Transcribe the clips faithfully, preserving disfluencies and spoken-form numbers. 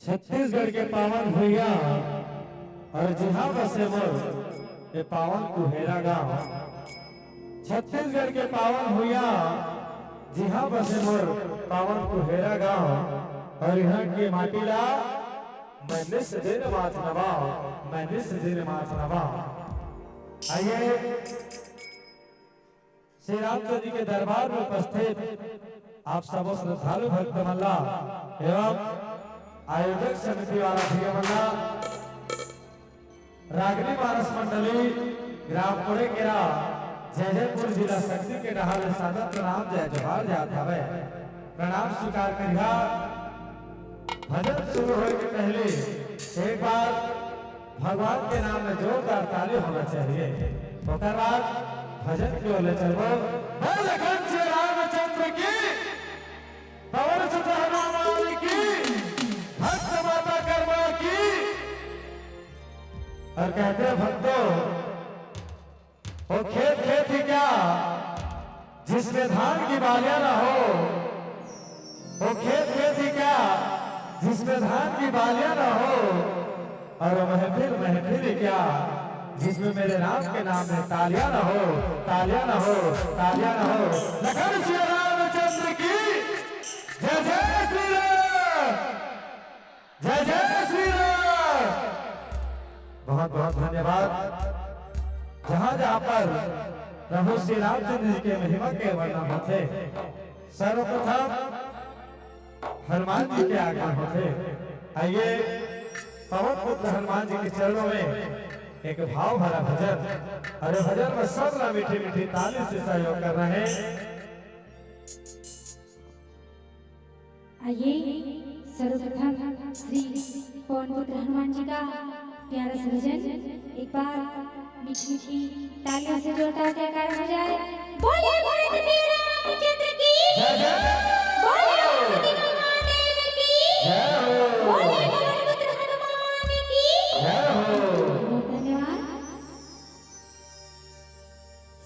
छत्तीसगढ़ के पावन भुइयां अउ जिहां बसे मोर ए पावन कुहेरा गांव। छत्तीसगढ़ के पावन भुइयां जिहां बसे मोर पावन कुहेरा गांव, अउ इहां के माटी ला मैं निस दिन माथ नवांव, मैं निस दिन माथ नवांव। आइए, श्री रामचंद्र जी के दरबार में उपस्थित आप सबो श्रद्धालु भक्त मन ला एवं आयोजक समिति वाला भैया मन ला रागनी मानस मंडली ग्राम कोड़ेकेरा जय जयपुर जिला सक्ती के डहार ले सादर प्रणाम जय जोहार जात हवय। प्रणाम स्वीकार करिहा। भजन शुरू होए के पहले एक बार भगवान के नाम में जोरदार ताली होना चाहिए। ओकर बाद भजन की ओर ले चलबो। बोल लखन श्री रामचंद्र की, पवन सुत हनुमान की, भक्त माता कर्मा की। और कहते हैं भक्तों, वो खेत खेत ही क्या जिसमें धान की बालियां ना हो, वो खेत खेत ही क्या जिसमें धान की बालियां ना हो, और वो महफिल महफिल ही क्या जिसमें मेरे राम के नाम में तालियां ना हो, तालियां ना हो, तालियां ना हो। लखन श्री रामचंद्र की जय, जय श्री राम। जय जय श्री राम। बहुत बहुत धन्यवाद। जहां जहां पर प्रभु श्री रामचंद्र जी के महिमा के वर्णन होथे, सर्वप्रथम हनुमान जी के आगमन होथे। आइए, पवन पुत्र हनुमान जी के चरणों में एक भाव भरा भजन। अरे, भजन में सब ला मीठी मीठी ताली से सहयोग कर रहे हैं। आइए, सर्वप्रथम श्री पवन पुत्र हनुमान जी का प्यारा सा भजन एक बार मीठी मीठी तालियों से जोरदार जयकार हो जाए। बोले भारत के रामचंद्र की जय जय। बोले पार्वती महादेव की जय हो। बोले पवन पुत्र हनुमान की जय हो। बहुत धन्यवाद।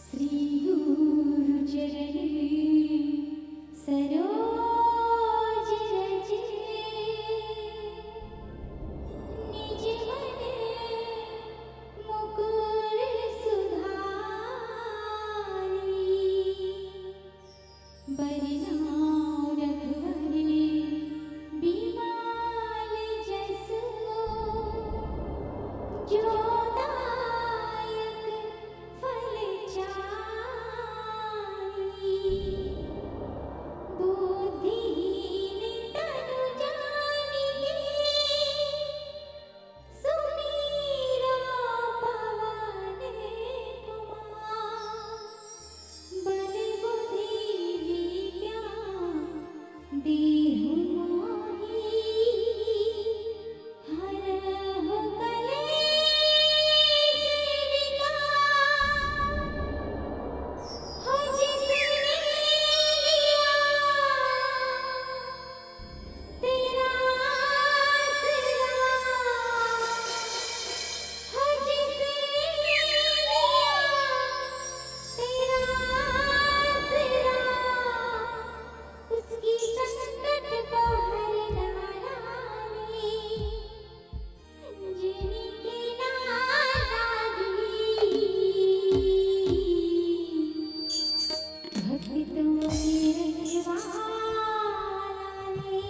श्री गुरु चरण सरोज रज, निज मन मुकुर सुधारी। बरनउँ रघुवर बिमल जसु, जो दायक फल चारि। बुद्धिहीन तनु जानिके, सुमिरो पवन कुमार। बल बुद्धि विद्या देहु मोहि, हरहु कलेस विकार। हो जिसने लिया तेरा आसरा, हो जिसने लिया तेरा आसरा, उसकी संकट को हरने वाला ने, जिनके नाम भक्तों के रखवाला ने।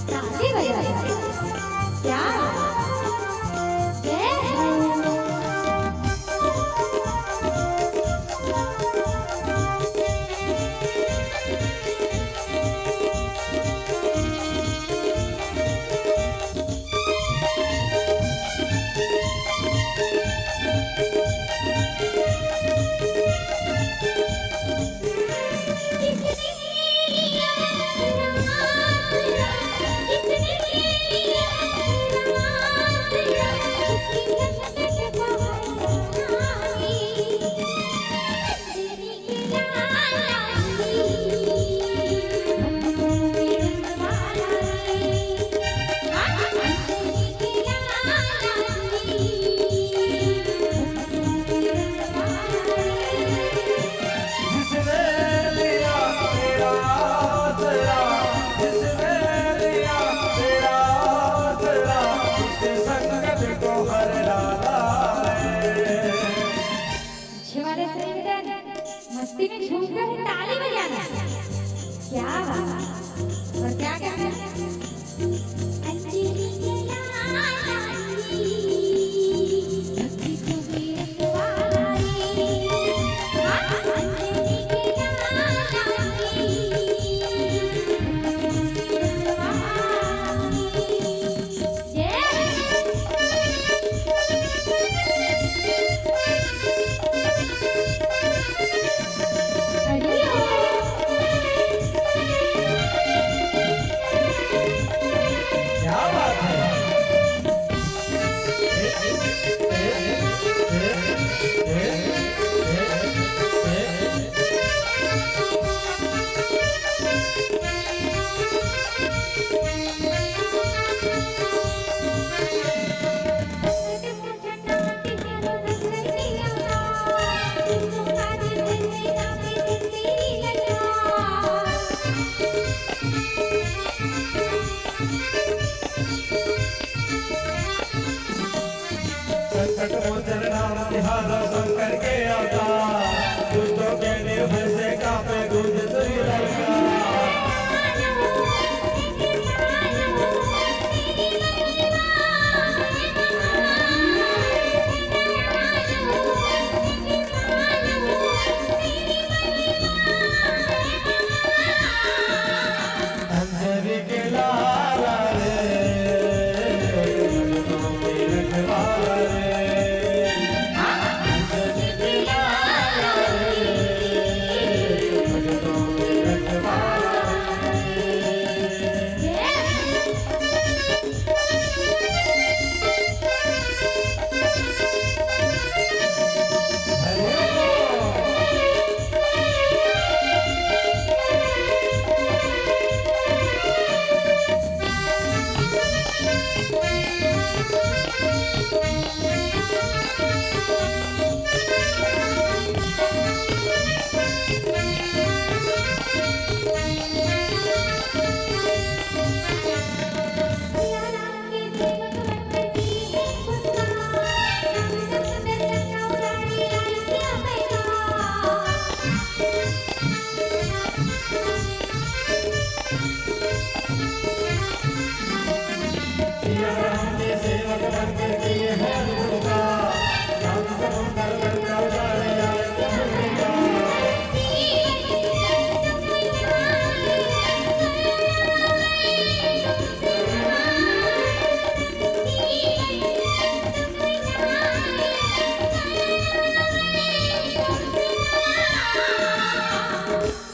ताली बजाओ। क्या? जय हो। हर शंकर के अवतार, दूतों के निर्भय से कांपे गूंज त्रिलोक। अंजनी के लाला रे, भक्तों के रखवाला रे। अंजनी के लाला रे, भक्तों के रखवाला रे।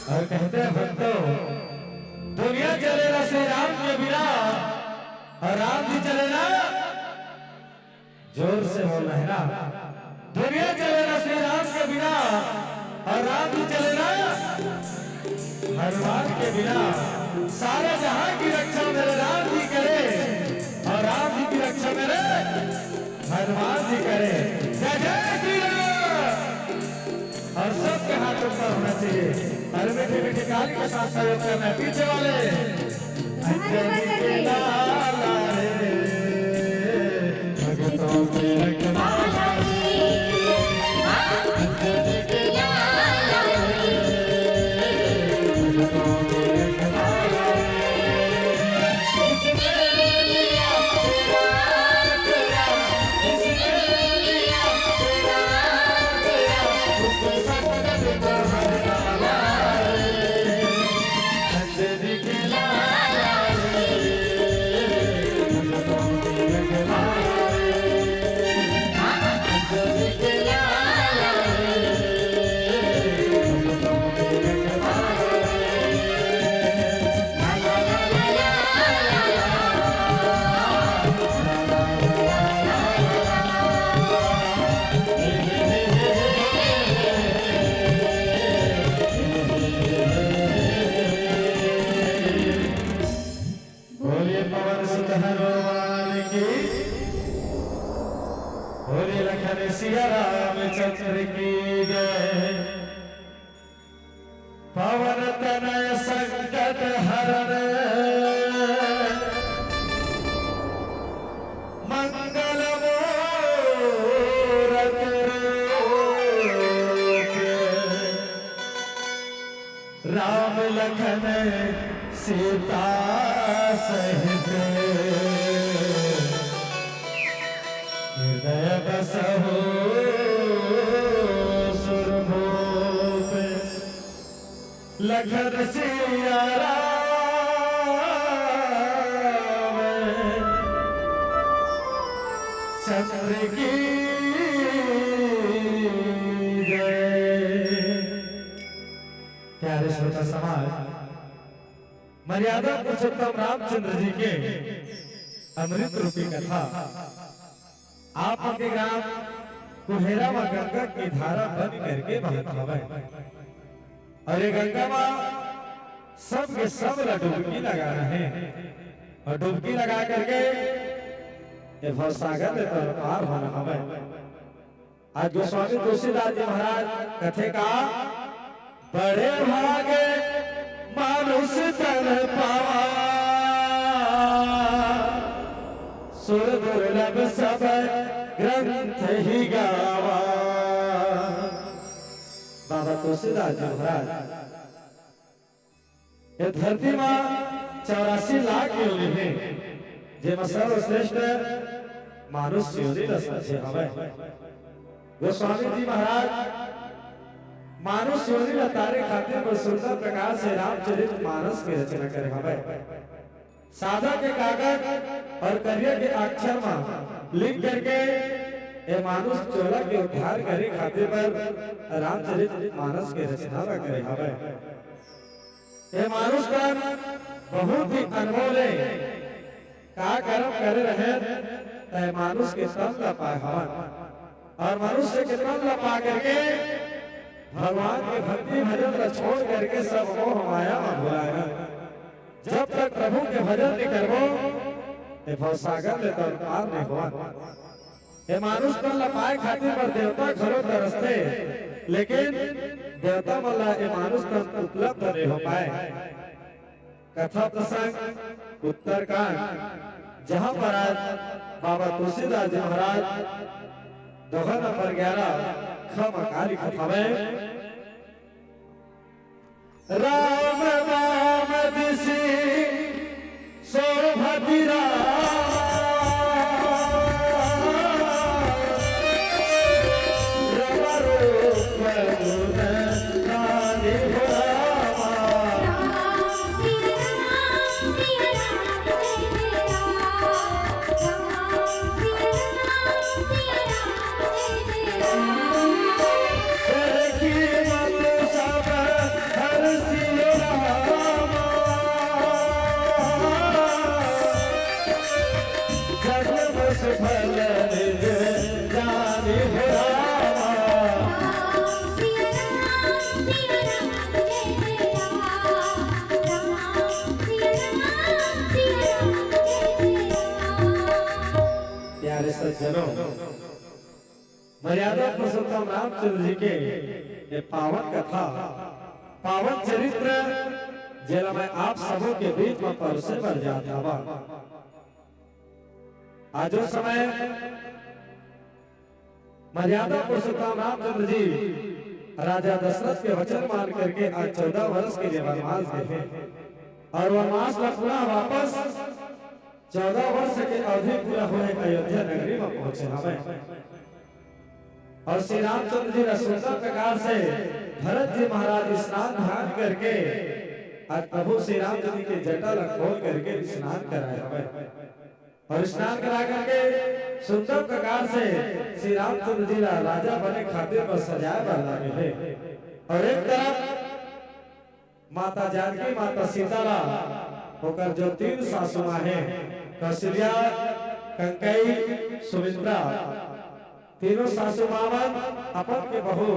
अउ कहथे भक्तों, दुनिया चले ना श्री राम के बिना, अउ राम जी चले ना, जोर से बोल रहे ना, दुनिया चले ना श्री राम के बिना, अउ राम जी चले ना हनुमान के बिना। सारे जहां की रक्षा मेरे राम जी करे, अउ राम जी की रक्षा मेरे हनुमान जी करे। जय जय श्री राम। अउ सबके हाथ ऊपर होना चाहिए। अउ मीठे मीठे ताली के साथ सहयोग करना है पीछे वाले। अंजनी के लाला रे, भक्तों के रखवाला रे। अंजनी के लाला रे, भक्तों के रखवाला रे। बोलिए पवन सुत हनुमान की, बोलिए लखन सिया रामचंद्र की जय। पवन तनय संकट हरण मंगल मूरत रूप। राम लखन सीता सहित हृदय बसहु सुरभूप। लखन सिया राम चंद्र की जय। प्यारे श्रोता समाज, मर्यादा पुरुषोत्तम रामचंद्र जी के अमृत रूपी कथा आप मन के ग्राम कुहेरा म गंगा के धारा बन करके बहत हवय, अउ ये गंगा म सब के सब ला डुबकी लगाना हे, अउ डुबकी लगा करके ये भवसागर ले तोर पार होना हवय। आज गोस्वामी तुलसीदास जी महाराज कथे का, बड़े भागे मानुष तन पावा, सुर दुर्लभ सब ग्रंथ ही गावा। तुलसीदास जी महाराज, ये धरती मा चौरासी लाख योनि हे, जेमा सर्वश्रेष्ठ मानुष योनि ला समझे हवय। गोस्वामी जी महाराज मानुष योनि ला तारे खातिर बड़ सुंदर प्रकार से रामचरित मानस के रचना करे हवय। सादा के कागज अउ करिया के अक्षर मा लिख करके ये मानुष चोला के उद्धार करे खातिर बर रामचरित मानस के रचना ला करे हवय। ये मानुष तन बहुत ही अनमोल हे। का करम करे रहेन, त ये मानुष के तन ला पाए हवन। अउ मनुष्य के तन ला पा करके भगवान के भक्ति भजन ला छोड़ करके सब मोह माया मा भुलाए हन। जब तक प्रभु के भजन नइ करबो, ये भवसागर ले तन पार नइ होवन। ये मानुष तन ला पाए खातिर बर देवता घलो तरसथे, लेकिन देवता मन ला ये मानुष तन उपलब्ध नइ हो पाए। कथा प्रसंग उत्तरकांड, जहाँ पर आज बाबा तुलसीदास जी महाराज दोहा नंबर ग्यारह ख मा का लिखत हवय। राम नाम दिसि शोभति राम। रम रूप गुण गानि हो रामा। देखि मत सब हरषि रामा। जन्म सुफल निज जानि हो रामा। प्यारे सज्जनों, मर्यादा पुरुषोत्तम रामचंद्र जी के ये पावन कथा, पावन चरित्र, जेला मैं आप सबों के बीच में परोसे बर जात हवा। आज ओ समय मर्यादा पुरुषोत्तम रामचंद्र जी राजा दशरथ के वचन मान करके आज चौदह वर्ष के लिए वनवास गए हैं अउ वनवास ला पूरा वापस चौदह वर्ष के अवधि पूरा होए अयोध्या नगरी में पहुंचे हवय। अउ श्री रामचंद्र जी ला सुंदर प्रकार से भरत जी महाराज स्नान ध्यान करके आज प्रभु श्री रामचंद्र जी के जटा ला खोल करके स्नान कराए हवय। अउ स्नान करा करके सुंदर प्रकार से श्री रामचंद्र जी ला राजा बने खातिर बर सजाए बर लागे हे। अउ एक तरफ माता जानकी, माता सीता ला ओकर जो तीन सासु माँ हे, कौशल्या, कैकेयी, सुमित्रा, तीनों सासु माँ मन अपन के बहू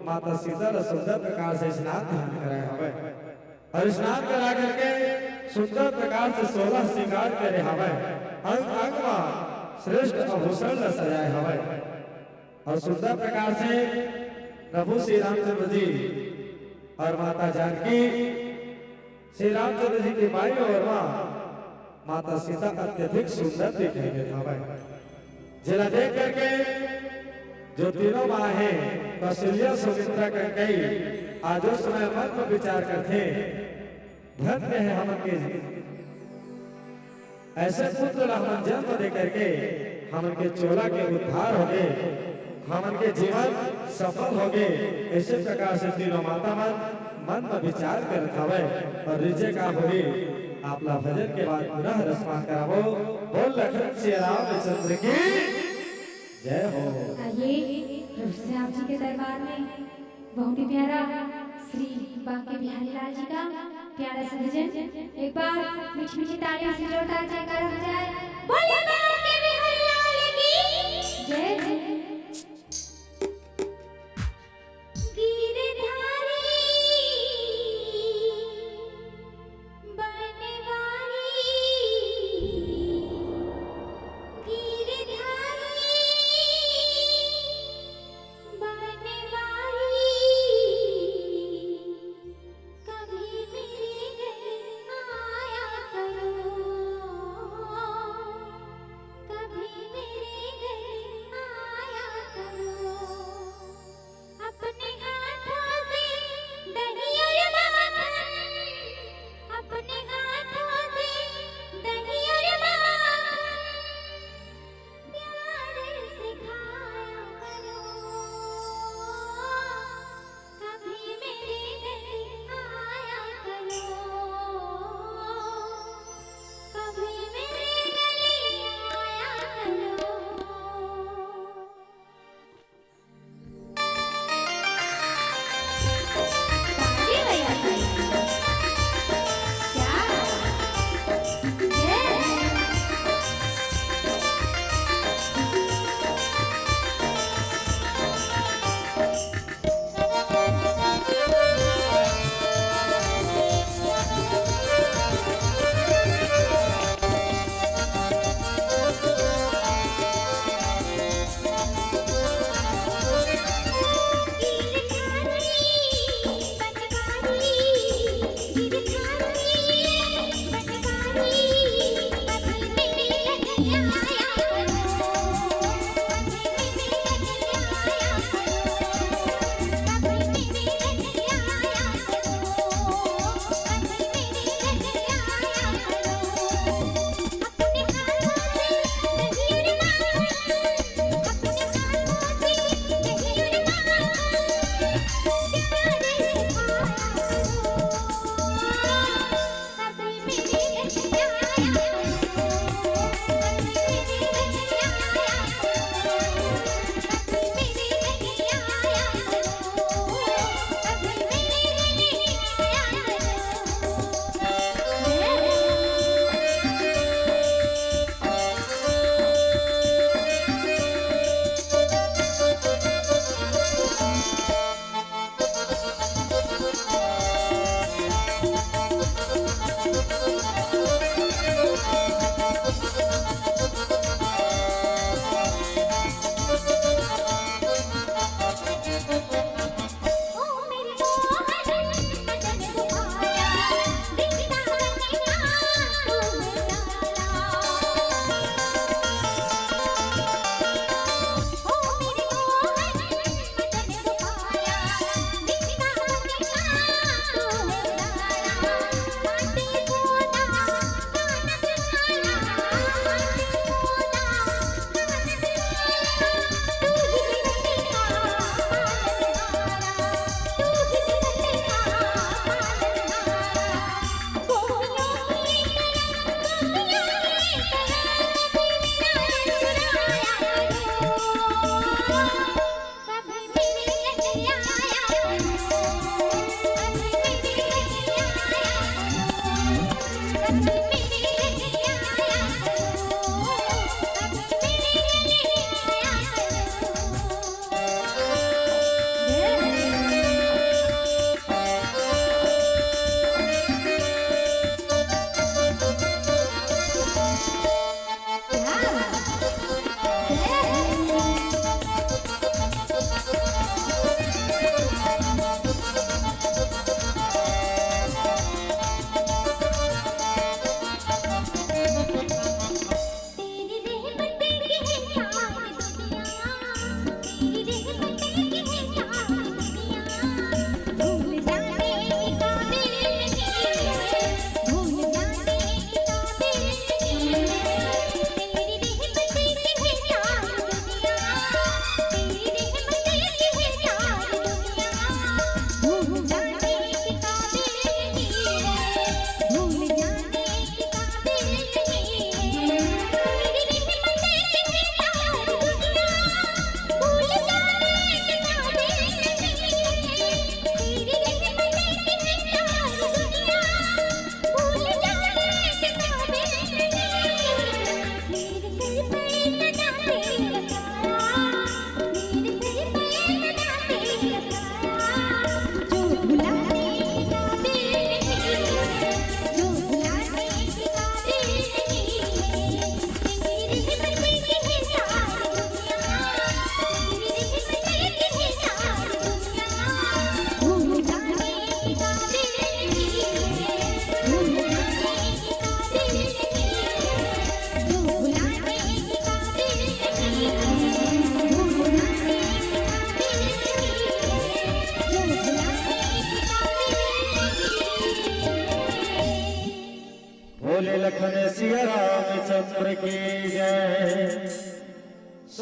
माता सीता ला सुंदर प्रकार से स्नान ध्यान कराए हवय। अउ स्नान करा करके सुंदर प्रकार से सोलह श्रृंगार करे हवय। अंग अंग मा श्रेष्ठ आभूषण ला सजाए हवय। अउ सुंदर प्रकार से प्रभु श्री रामचंद्र जी अउ माता जानकी, श्री रामचंद्र जी के बाई ओर मा माता सीता अत्यधिक सुंदर दिखाई देत हवय। जेला देख करके जो तीनों माँ हे, कौशल्या, सुमित्रा, कैकेयी, आज ओ समय मन में विचार करथे, धन्य हे हमन के ऐसे पुत्र ला हमन जन्म दे करके हमन के चोला के उद्धार होगे, हमन के जीवन सफल होगे। ऐसे प्रकार से तीनों माता मन मन में विचार करत हवय। अउ रिजे का होही, आप ला भजन के बाद पुनः रसपान कराबो। बोल लखन सिया रामचंद्र की जय हो। आइए प्रभु श्याम जी के दरबार में बहुत ही प्यारा श्री बांके बिहारी लाल जी का प्यारा सा भजन। एक बार मीठी मीठी तालियों से जोरदार जयकारा हो जाए। बोलिए बांके बिहारी लाल की जय हो। गिरधारी बनवारी, गिरधारी बनवारी, कभी मेरे घर आया करो, कभी मेरे घर आया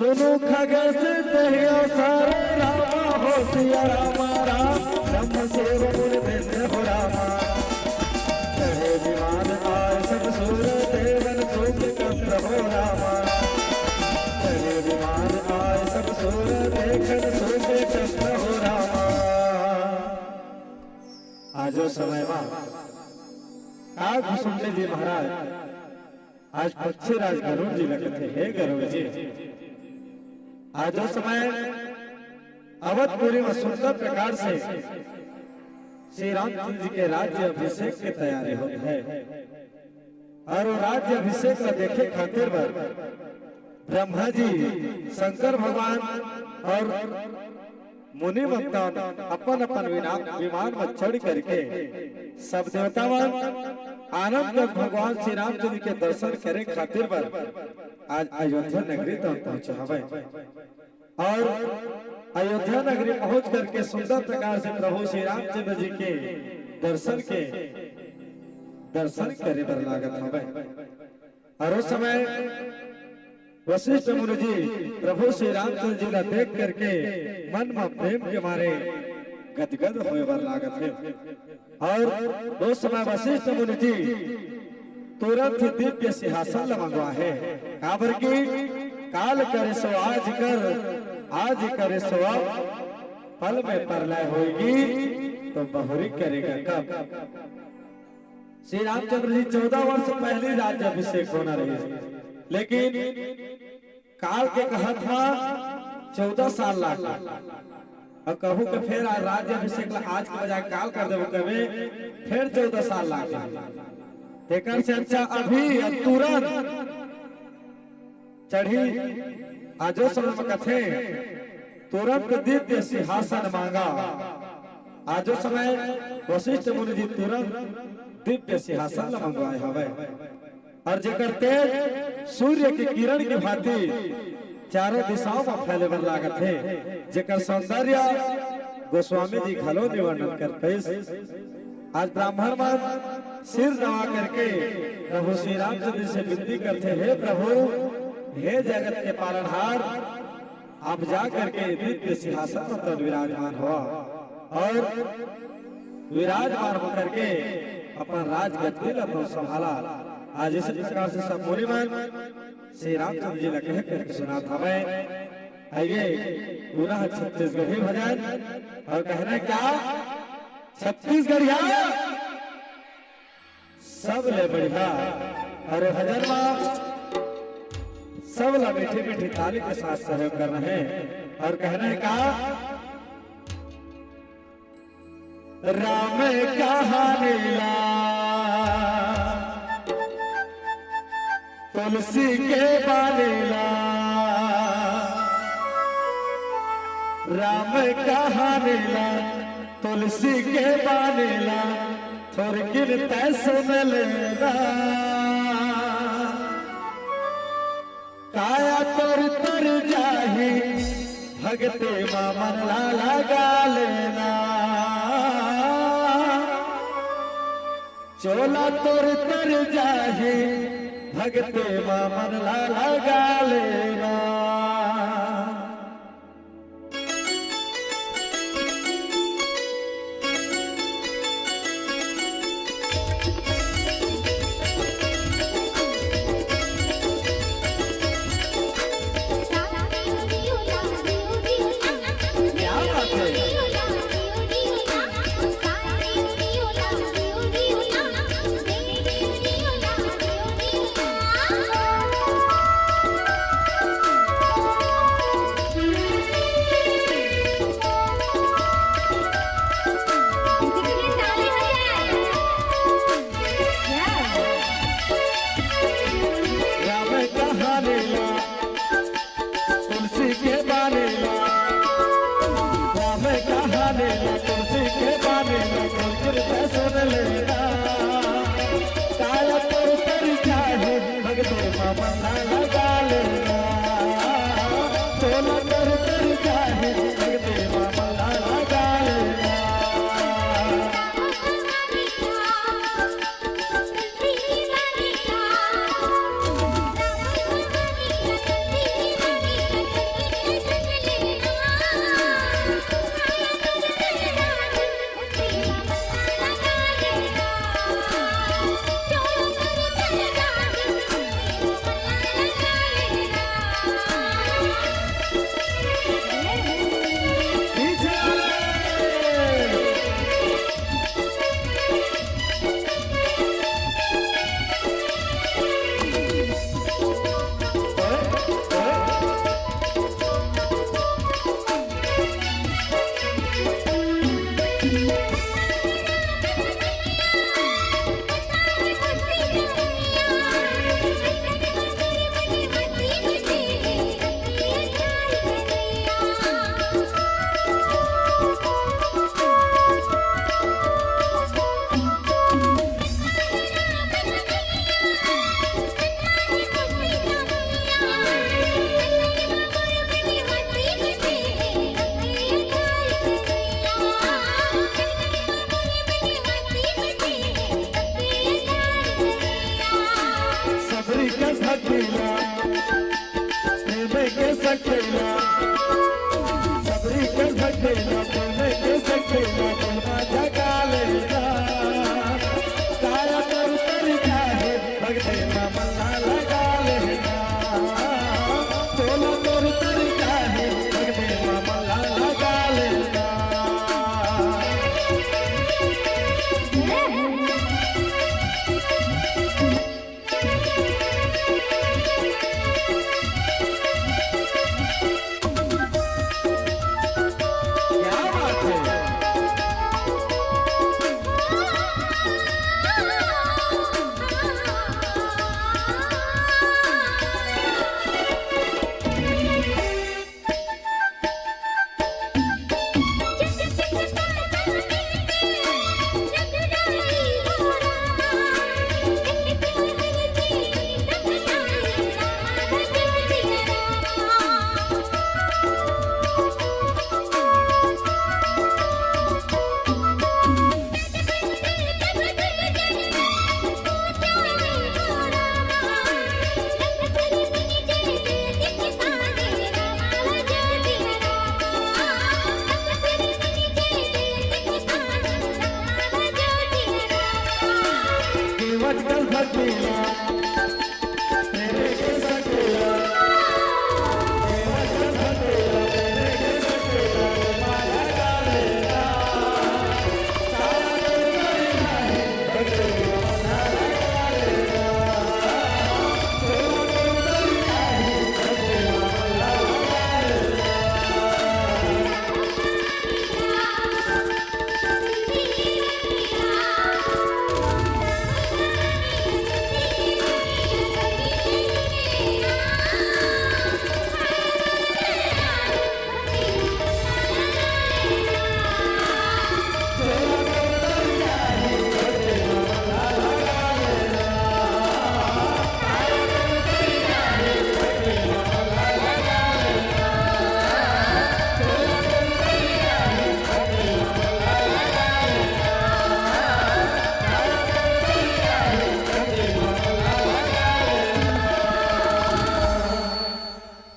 दोनों खगस तहिया सारे रामा हो सिया रामा राम, ब्रह्म से मुनि बिंद हो रामा। चढ़े विमान आए सब सूर, देवन सोम चंद्र हो रामा। चढ़े विमान आए सब सूर, देखन सोम चंद्र हो रामा। आजो समय मा का घुसुंडी जी महाराज आज पक्षीराज गरुड़ जी ल कथे, हे गरुड़ जी, आजो समय अवधपुरी म सुंदर प्रकार से श्री रामचंद्र जी के राज्य अभिषेक के तैयारी होत हे। अउ वो राज्य अभिषेक ल देखे खातिर बर ब्रह्मा जी, शंकर भगवान अउ मुनि मन तन अपन अपन विना-, विमान म चढ़ करके सब देवता मन आनंद कर भगवान श्री रामचंद्र के दर्शन करे खातिर बर आज अयोध्या नगरी तक पहुंचे हवय। अउ अयोध्या नगरी पहुंच करके सुंदर प्रकार से प्रभु श्री रामचंद्र जी के दर्शन के, दर्शन करे बर लागत हवय। अउ उस समय वशिष्ठ मुनि जी प्रभु श्री रामचंद्र जी ला देख करके मन म प्रेम के मारे गदगद होए बर लागत हे। अउ उस समय वशिष्ठ मुनि जी तुरंत ही दिव्य सिंहासन ला मंगवाए हे, काबर कि काल करे सो आज कर, आज करे सो अब, पल में प्रलय होएगी तो बहुरी करेगा कब। श्री रामचंद्र जी चौदह वर्ष पहली राज्य अभिषेक होना रहिस, लेकिन काल के कहत म चौदह साल लाग गे। अउ कहूं के फेर आज राज्य अभिषेक ला आज के बजाय काल कर देबो कबे, फेर चौदह साल लाग गे। तेकर से अच्छा अभी अउ तुरंत चढ़ी। आजो समय म कथे, तुरंत दिव्य सिंहासन मांगा। आजो समय वशिष्ठ मुनि जी तुरंत दिव्य सिंहासन ल मंगवाए हवय। अउ जेकर तेज सूर्य के किरण के भांति चारों दिशाओं म फैले बर लागत हे, जेकर सौंदर्य गोस्वामी जी घलो नि वर्णन कर पाइस। आज ब्राह्मण मन सिर नवा करके प्रभु श्री रामचंद्र जी से विनती करथे, हे प्रभु, हे जगत के पालनहार, आप जा करके दिव्य सिंहासन म तन विराजमान हो अउ विराजमान होकर के अपन राजगद्दी ल तो संभाला। आज इसी प्रकार से सब मुनि मन श्री रामचंद्र जी ल कह करके सुनात हवय। आइए, पुनः छत्तीसगढ़ी भजन। अउ कहना क्या, छत्तीसगढ़िया सबले बढ़िया। अरे भजन मा सब ला मीठी मीठी ताली के साथ सहयोग करना हे अउ कहना हे का, राम कहानी ला तुलसी के बानी ला, राम कहानी ला तुलसी के बानी ला, थोरकिन तैं सुन लेना। काया तोर तर जाही, भगते मा मन ला लगा लेना। चोला तोर तर जाही, भगते मा मन ला लगा लेना। क्या बात है? राम कहानी ला तुलसी के बानी ला, राम कहानी ला तुलसी के बानी ला, थोरकिन तैं सुन लेना। काया तोर तर जाही, भगते मा मन ला लगा लेना। चोला तोर तर जाही, भगते मा मन ला लगा लेना।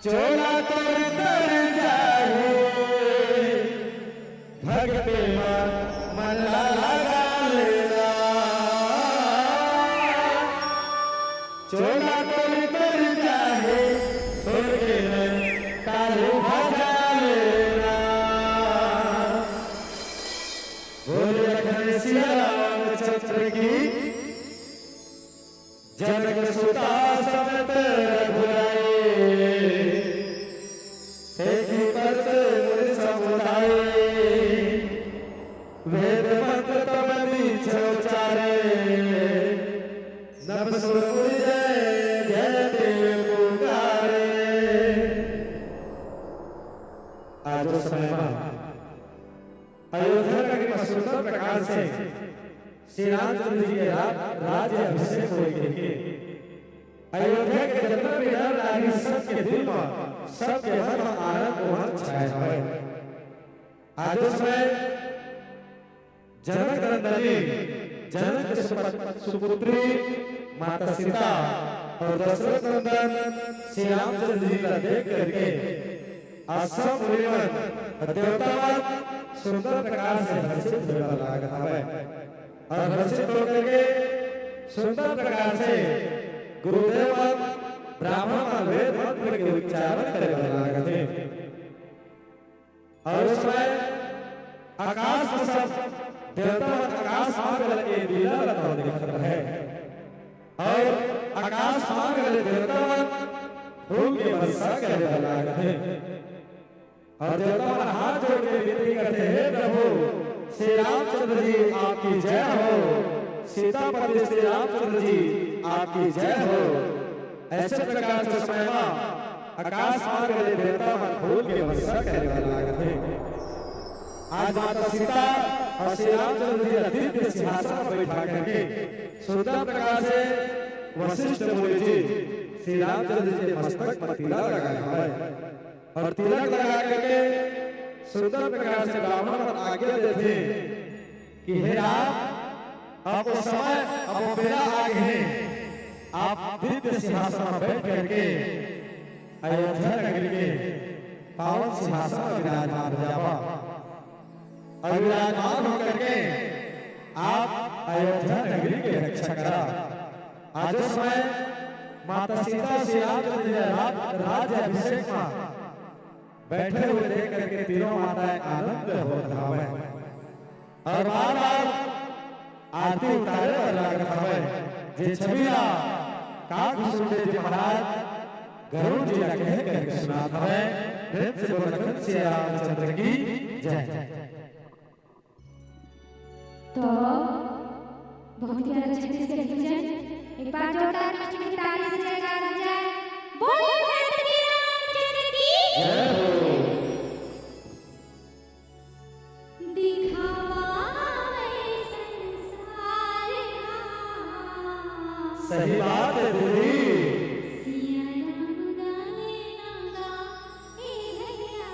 चोला तोर तर जाही, भगते मा मन ला लगा लेना। चोला तोर तर जाही, तोर के नैन कालू भजा लेना। बोल लखन सिया रामचंद्र की। जनक सुता समेत रघुराई, तेहि पर से मुनि समुदाय। वेद मंत्र तब दीछे उचारे, नभ सुर मुनि जय जय देव पुकारे। आज ओ समय मा अयोध्या नगरी मा सुंदर प्रकार से श्री रामचंद्र जी के रा-, राज्य अभिषेक होए कहिके अयोध्या के जतना भी नर नारी सबके दिल मा, सबके मन मा आनंद उमंग छाए हवय। आज ओ समय जनक नंदनी, जनक के सुपत-, सुपुत्री माता सीता और दशरथ नंदन श्री रामचंद्र जी ला देख करके अउ सब मुनिमन अउ देवतामन सुंदर प्रकार से हर्षित होए बर लागत हवय। अउ हर्षित होकर के सुंदर प्रकार से गुरुदेव मन ब्राह्मण मन वेद मंत्र के उच्चारण करे बर लागत हे। अउ ओ समय आकाश म सब देवता मन आकाश मार्ग ले ए लीला ला तो देखत रहे। अउ आकाश मार्ग ले देवता मन फूल के वर्षा करे बर लागत हे। अउ देवता मन हाथ जोड़ के विनती करथे, "हे प्रभु, श्री रामचंद्र जी आपकी जय हो, सीतापति श्री रामचंद्र जी आपकी जय हो।" अइसे प्रकार से ओ समय मा आकाश मार्ग ले देवता मन फूल के वर्षा करे बर लागत हे। आज माता सीता अउ श्री रामचंद्र जी ला दिव्य सिंहासन म बैठा करके सुंदर प्रकार से वशिष्ठ मुनि जी श्री रामचंद्र जी के मस्तक म तिलक लगाए हवय अउ तिलक लगा करके सुंदर प्रकार से ब्राह्मण मन आज्ञा देथे कि हे राम, अब ओ समय, अब ओ बेरा आ गे हे, आप दिव्य सिंहासन म बैठ करके अयोध्या नगरी के पावन सिंहासन म विराजमान हो जावा। अउ विराजमान होकर के आप अयोध्या नगरी के रक्षा करा। आज ओ समय माता सीता श्री रामचंद्र जी ला राज-, राज्य अभिषेक म बैठे हुए देख करके तीनों माताएं आनंद होत हवय। अउ बार-बार आरती उतारे बर लागत हवय, जे छवि ला काकभूषुंड जी महाराज गरुड़ जी ला कहे करके सुनात हवय। प्रेम से बोल लखन सिया रामचंद्र की जय। तो बहुत ही प्यारा छत्तीसगढ़ी भजन, एक बार जोरदार लक्ष्मी की ताली से जयकार हो जाए। बोलो भैरव रामचंद्र की जय हो। दिखावा हवे संसार हा। सही बात है दीदी। सिया राम गाने ना गा, ए भैया।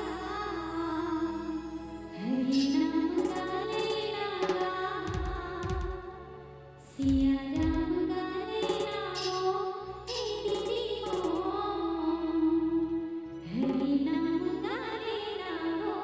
हरि नाम गाने ना गा, सिया राम गाने ना गो, ए दीदी मोर। हरि नाम गाने ना गो।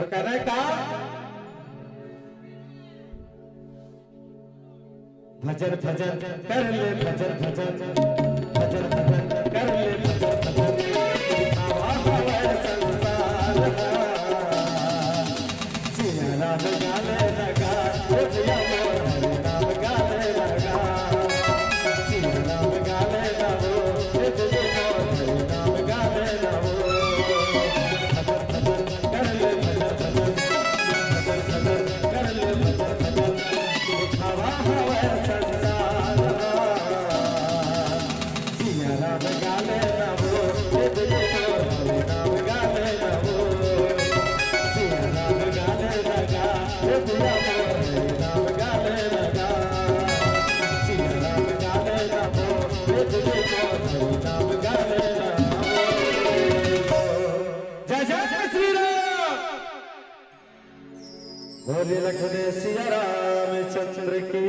कहना है का? भजन भजन कर ले, भजन भजन, भजन भजन कर ले, भजन भजन। आवा हवे संसार का। सिया राम गाले लगा, ओ जिया मोर हरि नाम गाले लगा। सिया राम गाले लगो, ओ जिया मोर हरि नाम गाले लगो। भजन भजन कर ले, भजन भजन, भजन भजन कर ले, भजन भजन। आवा हवे संसार। सिया राम गाले लगो, हे दुनिया हरि नाम गाले लगो। सिया राम गाले लगा, हे दुनिया हरि नाम गाले लगा। सिया राम गाले लगो, हे दुनिया हरि नाम गाले लगो। जय जय श्री राम। बोले लखन सिया रामचंद्र की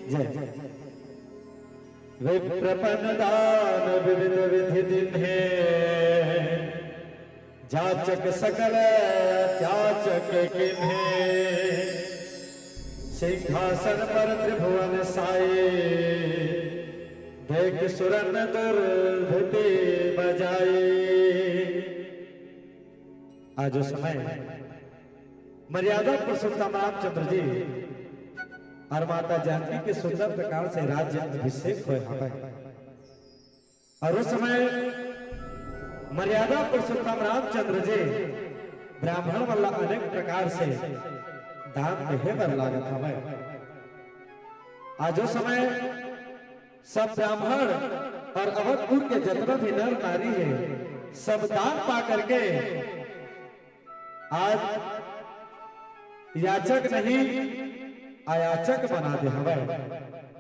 जय। विप्रपन दान विविध विधि दिन्हे, जाचक सकल जाचक किन्हे। सिंहासन पर त्रिभुवन साई, देख सुरन दुर्धति बजाई। आज ओ समय मर्यादा पुरुषोत्तम रामचंद्र जी अउ माता जानकी के सुंदर प्रकार से राज्य अभिषेक होय हवय। अउ ओ समय मर्यादा पुरुषोत्तम रामचंद्र जी ब्राह्मण मन ला अनेक प्रकार से दान देहे बर लागत हवय। आज ओ समय सब ब्राह्मण अउ अवधपुर के जतना भी नर नारी हे, सब दान पा करके आज याचक नहीं, अयाचक बना दे हवय।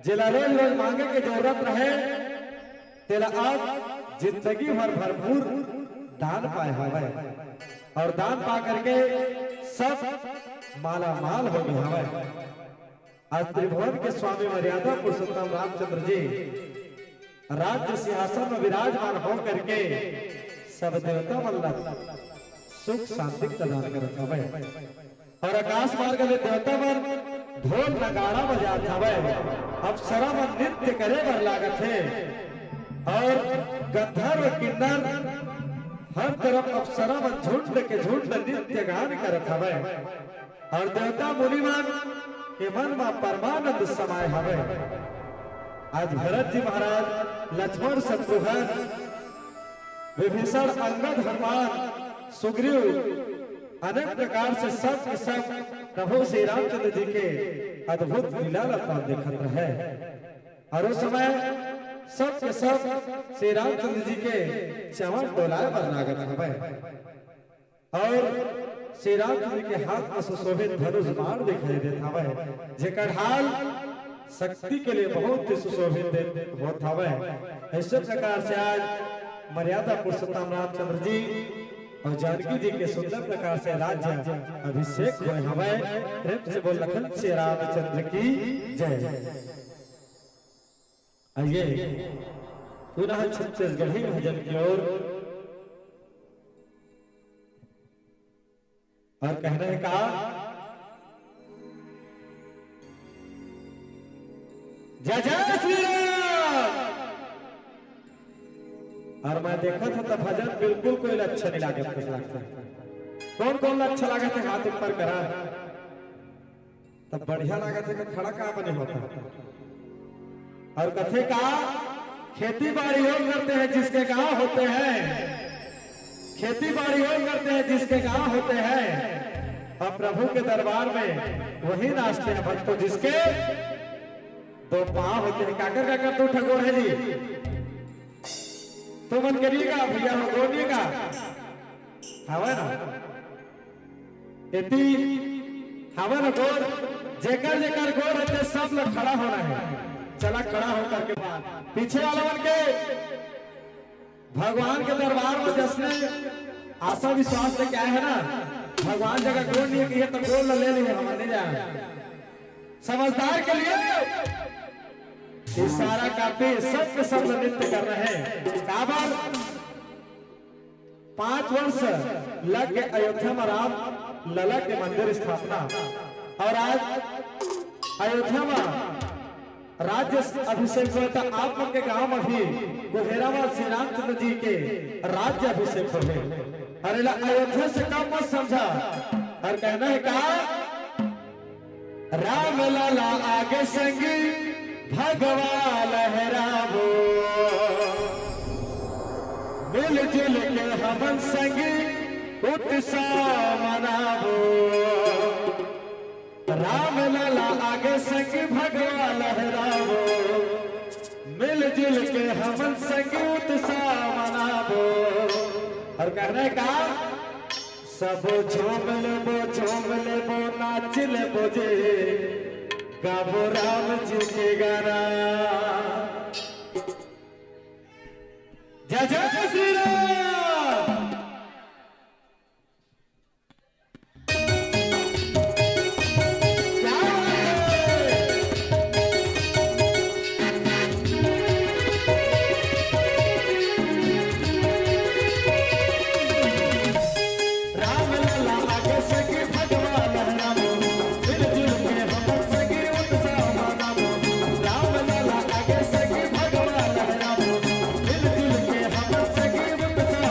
जेला रोज रोज मांगे के जरूरत रहे, तेला आज जिंदगी भर भरपूर दान पाए हवय अउ दान पा करके सब मालामाल हो गए हवय। आज त्रिभुवन के स्वामी मर्यादा पुरुषोत्तम रामचंद्र जी राज्य सिंहासन में विराजमान हो करके सब देवता मन ला सुख शांति प्रदान करत हवय। अउ आकाश मार्ग ले देवता मन ढोल नगाड़ा बजात हवय। अप्सरा मन नृत्य करे बर लागत हे अउ गंधर्व किन्नर हर तरफ अप्सरा मन झुंड के झुंड नृत्य गान करत हवय। अउ देवता मुनि मन के मन म परमानंद समाय हवय। आज भरत जी महाराज, लक्ष्मण, शत्रुघ्न, विभीषण, अंगद, हनुमान, सुग्रीव अनेक प्रकार से सब के सब प्रभु श्री रामचंद्र जी के अद्भुत लीला ला देखत रहे। अउ ओ समय सब के सब श्री रामचंद्र जी के चवन डोलाए बर लागत हवय। अउ श्री रामचंद्र के हाथ में सुशोभित धनुष बाण दिखाई देत हवय, जेकर ढाल शक्ति के लिए बहुत ही सुशोभित दे-, होत हवय। ऐसे प्रकार से आज मर्यादा पुरुषोत्तम रामचंद्र जी अउ जानकी जी के सुंदर प्रकार से राज्य अभिषेक होय हवय। प्रेम से बोल लखन सिया रामचंद्र की जय। आइए पुनः छत्तीसगढ़ी भजन की ओर। अउ कहना है का? जय जय श्री राम। अउ मैं देखत हंव त भजन बिल्कुल कोई ला अच्छा नहीं लागत, कस लागत हे। कोन कोन ला अच्छा लागत हे, हाथ ऊपर करा। तब बढ़िया लागत हे, त खड़ा का बने होता। अउ कथे का, खेती बाड़ी वो करते हैं जिसके गांव होते हैं, खेती बाड़ी वो करते हैं जिसके गांव होते हैं, अउ प्रभु के दरबार में वही नाचते हैं भक्तों जिसके दो पांव होते हैं। काकर काकर दू ठा गोड़ हे जी? तुमन करिएगा भैया हो, गोड़िएगा। हवय ना? एती हवय ना गोड़, जेकर जेकर गोड़ हे, ते सब ला खड़ा होना हे। चला खड़ा हो करके पीछे वाला मन के भगवान के दरबार में जसने आशा विश्वास लेके आए हे ना, भगवान जगह गोड़ नहीं किए तो गोड़ ला ले लिए, हमन नहीं जाए। समझदार के लिए इशारा काफी, सब के सब नृत्य कर रहे हैं। काबर पांच वर्ष लग के अयोध्या में राम लला के मंदिर स्थापना। और आज अयोध्या में राज्य अभिषेक होय, त आप मन के गांव में भी कुहेरा में श्री रामचंद्र जी के राज्य अभिषेक होय। अरे ला अयोध्या से कम मत समझा। और कहना है का, राम लला आगे संगी भगवा लहराबो, मिलजुल के हमन संगी उत्सव मनाबो। राम लला आगे संगी भगवा लहराबो, मिलजुल के हमन संगी उत्सव मनाबो। और कहना है का, सबो झूम लेबो, झूम लेबो, नाच लेबो जे, गाबो राम जी के गाना। जय जय श्री राम। क्या बात है? राम लला आगे संगी भगवा लहराबो, मिलजुल के हमन संगी उत्सव मनाबो। राम लला आगे संगी भगवा लहराबो, मिलजुल के हमन संगी उत्सव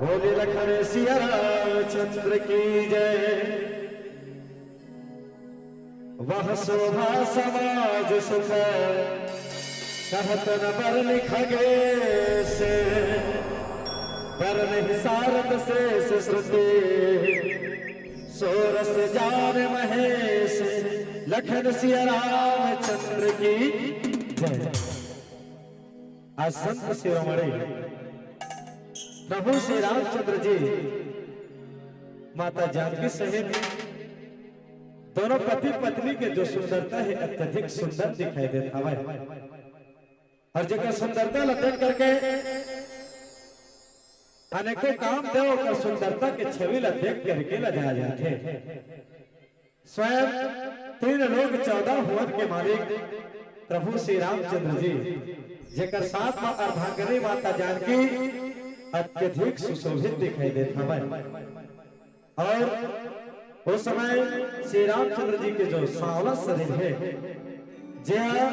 बोले लखन सिया रामचंद्र की जय। वह शोभा समाज सुख कहत न बरनि खगेस, बरनहिं सारद शेष श्रुति, सोरस जान महेश। लखन सिया रामचंद्र की जय। आज संत शिरोमणि प्रभु श्री रामचंद्र जी माता जानकी सहित दोनों पति पत्नी के जो सुंदरता हे, अत्यधिक सुंदर दिखाई देत हवय। अउ जेकर सुंदरता ला देख करके अनेकों कामदेव ओकर सुंदरता के छवि ला देख करके लजा जाथे। स्वयं तीन लोक चौदह भुवन के मालिक प्रभु श्री रामचंद्र जी, जेकर साथ म अर्धांगिनी माता जानकी अत्यधिक सुशोभित दिखाई देत हवय। अउ ओ समय श्री रामचंद्र जी के जो सांवला शरीर हे, जे ह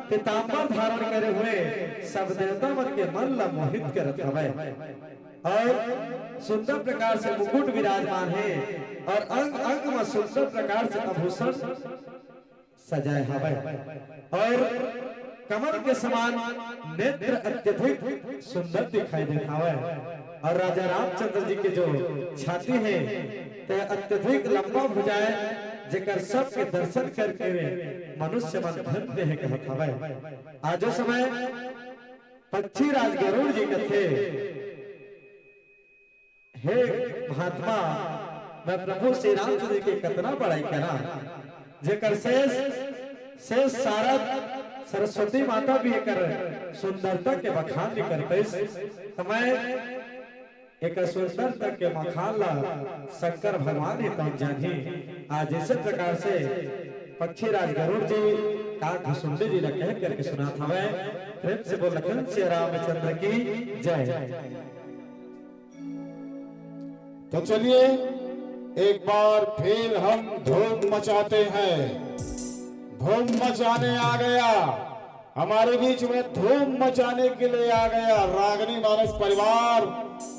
पीतांबर धारण करे हुए सब देवता मन के मन ला मोहित करत हवय, अउ सुंदर प्रकार से मुकुट विराजमान हे, अउ अंग अंग म सुंदर प्रकार से आभूषण सजाए हवय, अउ कमल के समान नेत्र अत्यधिक सुंदर दिखाई देत हवय। अउ राजा रामचंद्र जी के जो छाती हे, ते अत्यधिक लंबा भुजाएं, जेकर सबके दर्शन करके मनुष्य मन धन्य हे कहत हवय। आजो समय पक्षी राज गरुड़ जी कथे, हे महात्मा, मैं प्रभु श्री रामचंद्र जी के कतना बड़ाई करा, जेकर शेष, शेष सारद सरस्वती माता भी एकर सुंदरता के बखान नइ कर पाइस। त मैं एकर सुंदरता के बखान ला शंकर भगवान ही तौन जानही। आज इसे प्रकार से पक्षी राज गरुड़ जी का घसुंडी जी ला कह करके सुनात हवय। प्रेम से बोल लखन सिया रामचंद्र की जय। तो चलिए, एक बार फिर हम धूम मचाते हैं। धूम मचाने आ गया, हमारे बीच में धूम मचाने के लिए आ गया रागनी मानस परिवार,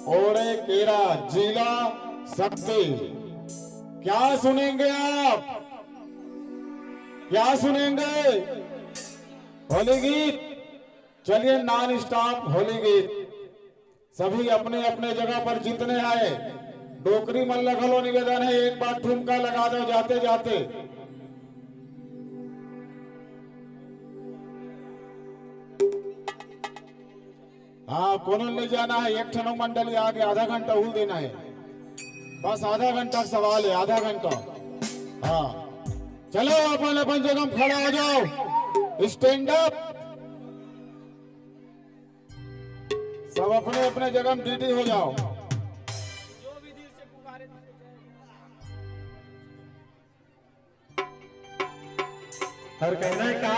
ओड़े केरा जिला शक्ति। क्या सुनेंगे आप, क्या सुनेंगे? होली गीत। चलिए, नॉन स्टॉप होली गीत। सभी अपने अपने जगह पर जितने आए, डोकरी मन ला घलो निवेदन हे, एक बार ठुमका लगा दो जाते जाते। हाँ, कोनो नइ जाना हे, एक ठनो मंडली आगे आधा घंटा उल देना हे, बस आधा घंटा सवाल हे, आधा घंटा। हाँ, चलो, अपन अपन जगह में खड़ा हो जाओ, स्टैंड अप। सब अपने अपने जगह में डीडी हो जाओ। अउ कहना हे का?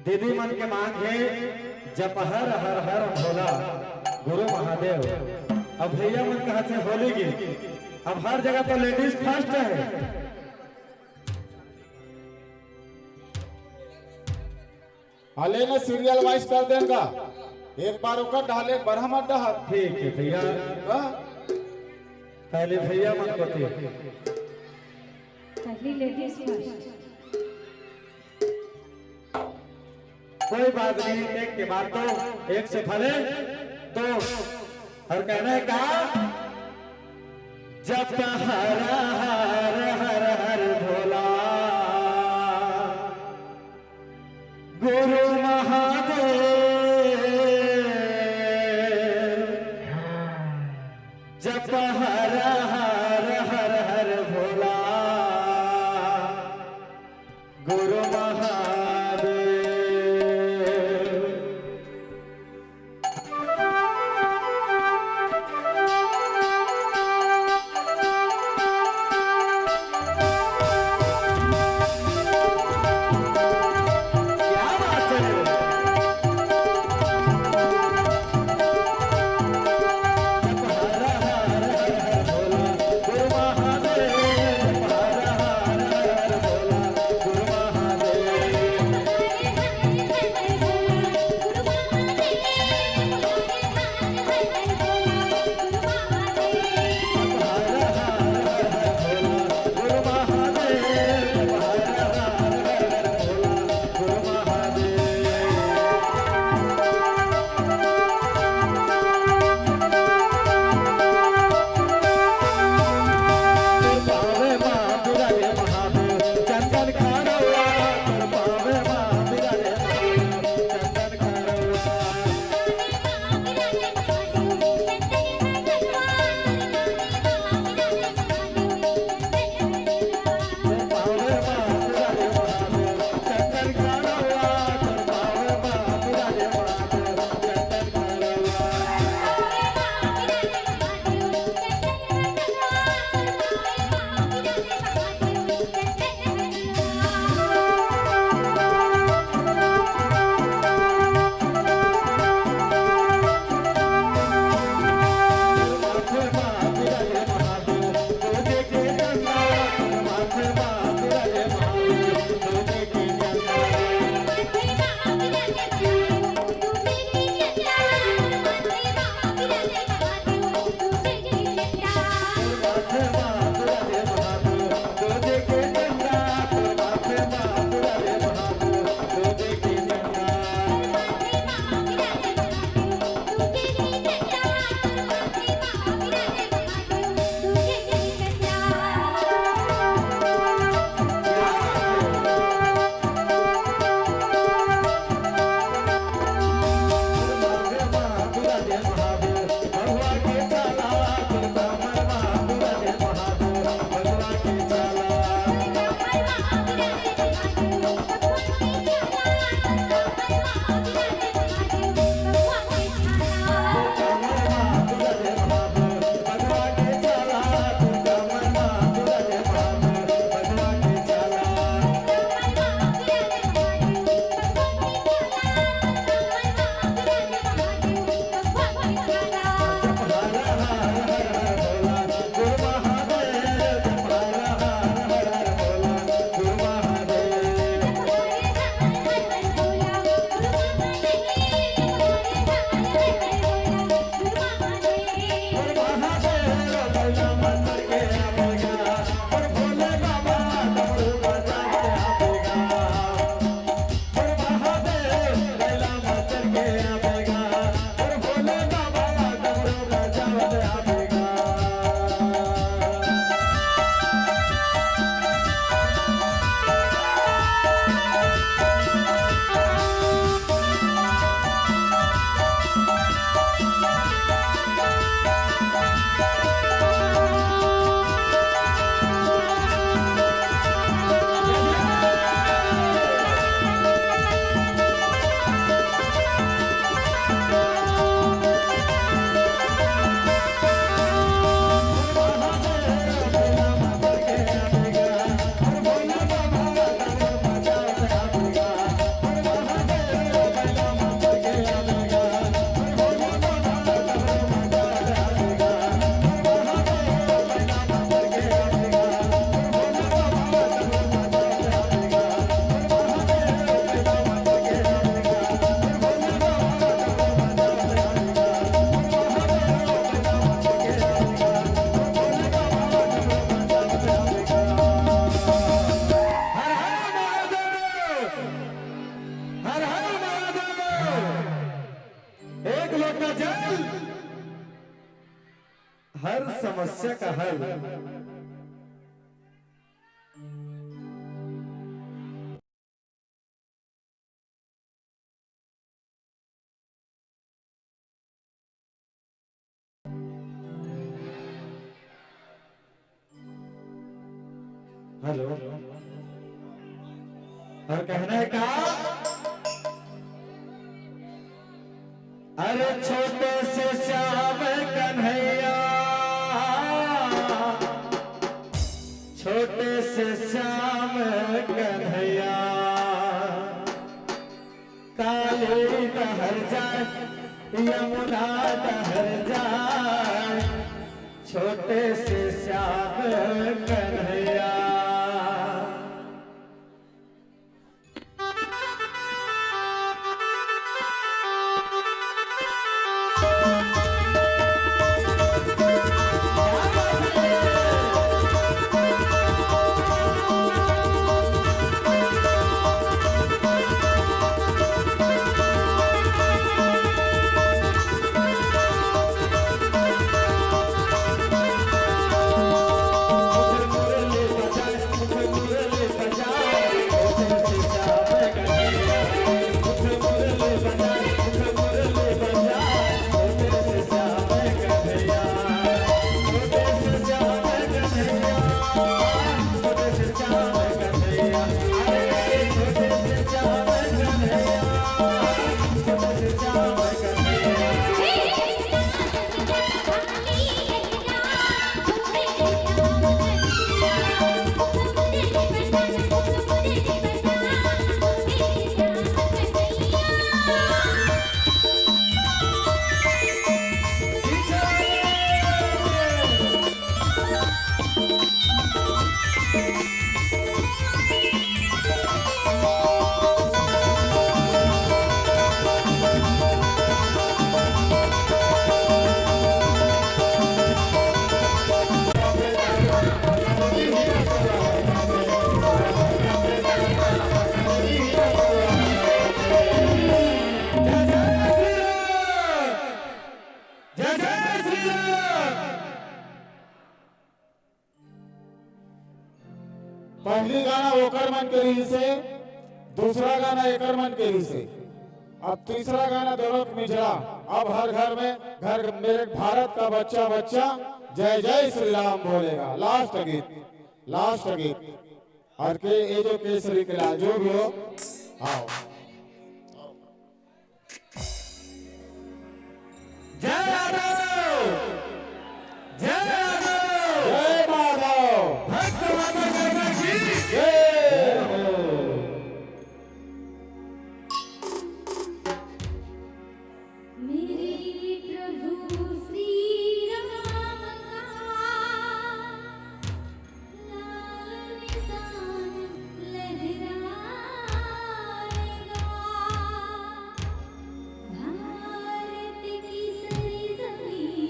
दीदी मन के मांग हे, जप हर हर हर भोला गुरु महादेव। अब भैया मन कहत हे होली गीत। अब हर जगह तो लेडीज फर्स्ट हे। हाँ, ले ना, सीरियल वाइज कर देन गा। एक बार ओकर डहर, एक बार हमर डहर। ठीक हे भैया। हाँ? पहले भैया मन को दे। पहली लेडीज फर्स्ट। कोई बात नहीं, एक के बाद दो, एक से भले दो। अउ कहना हे का? जप हर हर हर हर भोला गुरु महादेव, जप हर हर हर हर भोला गुरु महादेव। क्या बात है? जल, हर समस्या का हल। हेलो, और कहना है का? अरे छोटे से श्याम कन्हैया, छोटे से श्याम कन्हैया, काली डहर जाए, यमुना डहर जाए, छोटे से श्याम कन्हैया। जय जय श्री राम। पहली गाना ओकर मन के रहिस हे, दूसरा गाना एकर मन के रहिस हे, अब तीसरा गाना दोनों के मिझरा। अब हर घर में, घर मेरे भारत का बच्चा बच्चा जय जय श्री राम बोलेगा। लास्ट गीत, लास्ट गीत। और के, ये जो केसरी के लाल जो भी हो, आओ। जय यादव, जय यादव, जय माधव। भक्त माता गंगा की जय हो। मेरे प्रभु श्री राम का लाल निशान लहराएगा। भारत की सरजमीन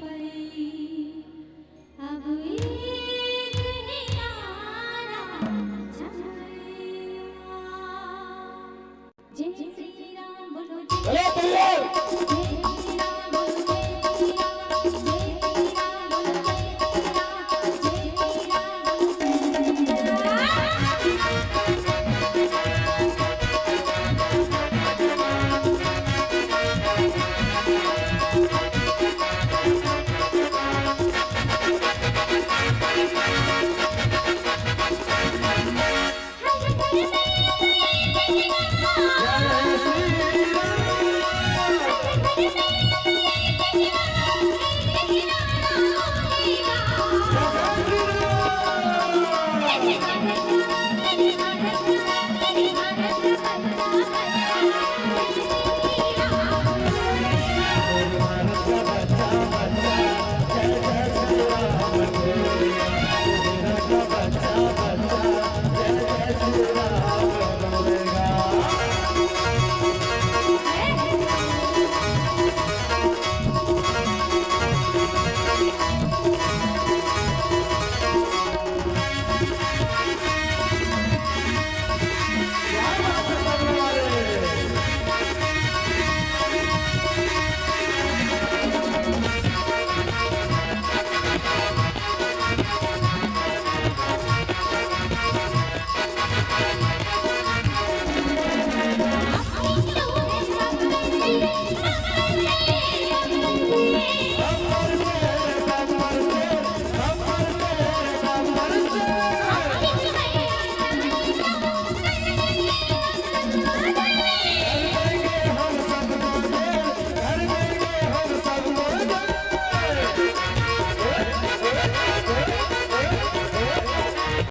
पर अब एक है नारा छाएगा। जय श्री राम बोलो, जय चलो तैयार।